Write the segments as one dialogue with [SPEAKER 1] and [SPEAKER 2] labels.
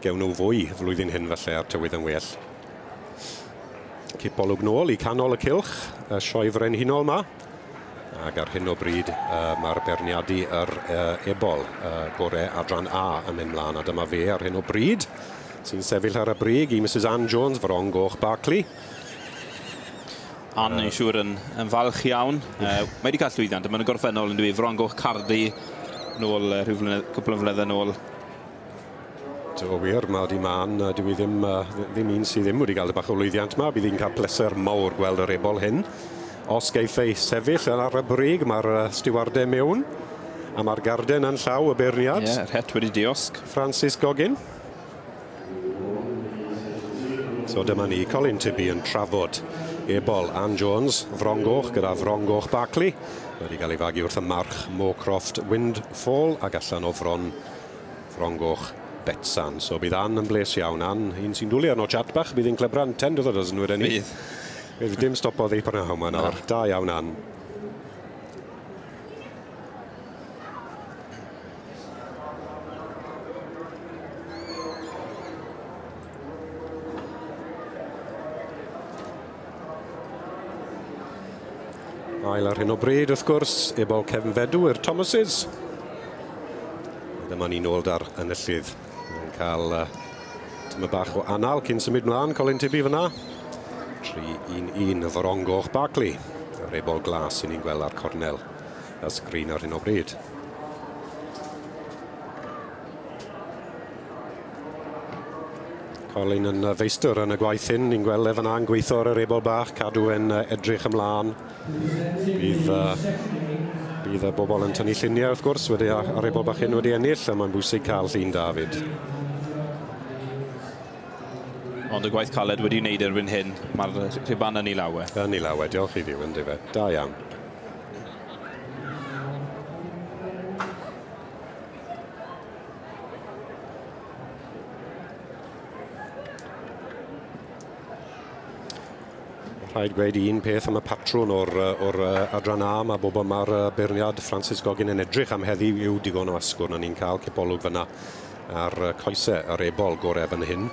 [SPEAKER 1] Gewn nhw fwy flwyddyn hyn falle a'r tywydd yn well. Cipolwg nôl i canol y cylch, y sioe frenhinol yma. Ac ar hyn o bryd mae'r beirniadu yr ebol gore adran A yn mynd mlaen, a dyma fe ar hyn o bryd sy'n sefyll ar y brig i Mrs Ann Jones, Fron Goch Barclay.
[SPEAKER 2] Ann, yn siŵr yn falch iawn. Mae wedi cael llwyddiant, mae'n gorffennol yn dweud Fron Goch Cardi nôl rhyw flynedd, cwpl o flynedd yn ôl.
[SPEAKER 1] Do wir, mae wedi man, dwi ddim un sydd ddim wedi cael bach o lwyddiant yma. Bydd hi'n cael pleser mawr gweld yr ebol hyn. Os geiff ei sefyll ar y brig, mae'r stiwardau mewn, a mae'r garden yn llaw y beirniad.
[SPEAKER 2] Ie, yr het wedi diosg.
[SPEAKER 1] Francis Goggin. So dyma ni, Colin Tibby yn trafod ebol Ann Jones, Fron Goch gyda Fron Goch Barclay. Wedi cael ei fagu wrth y march Moorcroft Windfall ac allan o Fron Goch Betsan. So bydd Ann yn bles iawn. Ann, un sy'n dwlu arno chat bach, bydd hi'n clebran 10 to the dozen wedyn ni.
[SPEAKER 2] Bydd.
[SPEAKER 1] Bydd dim stopodd ei prynhawn yma nawr. Da iawn, Ann. Ail ar hyn o bryd, wrth gwrs, ebol Cefnfedw i'r Thomases. Dyma ni nôl da'r enillydd. Yn cael tyma bach o anal cyn symud mlaen, Colin Tibby fyna. 3-1-1 Fron Goch Barclay. Yr ebol glas sy'n ni'n gweld ar cornel y sgrin ar hyn o bryd. Colin yn feistr yn y gwaith hyn, ni'n gweld e fyna yn gweithio ar yr ebol bach, cadw e'n edrych ymlaen. Bydd y bobl yn tynnu lluniau wrth gwrs wedi ar ebol bach hyn wedi ennill, a mae'n bwysig cael llun David.
[SPEAKER 2] Ond y gwaith caled wedi wneud erbyn hyn, mae'r rhuban yn ei lawe.
[SPEAKER 1] Yn ei lawe, diolch i Dduw, yndyfe. Da iawn. Rhaid gweud un peth am y patrwn o'r adran A, mae bobl mae'r beirniad Francis Goggin yn edrych am heddiw yw digon o asgwrn, a ni'n cael cipolwg fyna ar coesau yr ebol gorau fan hyn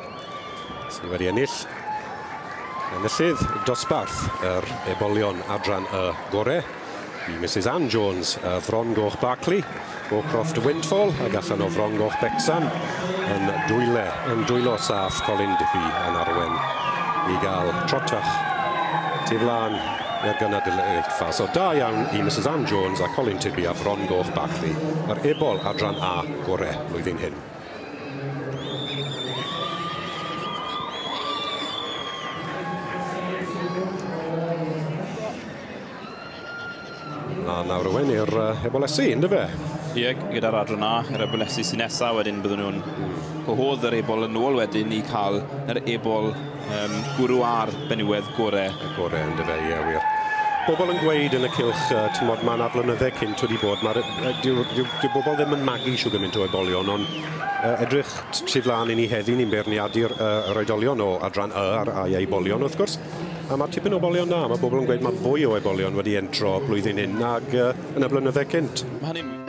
[SPEAKER 1] sydd wedi ennill. Enillydd dosbarth yr ebolion adran y gore i Mrs Ann Jones, Fron Goch Barclay, Moorcroft Windfall, ac allan o Fron Goch Bexham yn dwylo saff Colin Tibby yn arwen i gael trotfach tu flaen i'r gynadleddfa. So da iawn i Mrs Ann Jones a Colin Tibby a Fron Goch Barclay, yr ebol adran A gore blwyddyn hyn. A nawr Owen i'r ebolesi, yndyfe?
[SPEAKER 2] Ie, gyda'r adran A, yr ebolesi sy'n nesaf, wedyn byddwn nhw'n gwahodd yr ebol yn ôl wedyn i cael yr ebol gwrw a'r benywedd gore.
[SPEAKER 1] Y gore, yndyfe, ie, wir. Bobl yn gweud yn y cylch, tymod, mae yna flynydde cynt wedi bod, dyw bobl ddim yn magu siw gymaint o ebolion, ond edrych tu flaen i ni heddi, ni'n beirniadu'r yr oedolion o adran Y a'r a'i ebolion, wrth gwrs. A mae tipyn o ebolion na, mae bobl yn gweud mae fwy o ebolion wedi entro blwyddyn hyn nag yn y blynydde cynt.
[SPEAKER 2] Mae hynny'n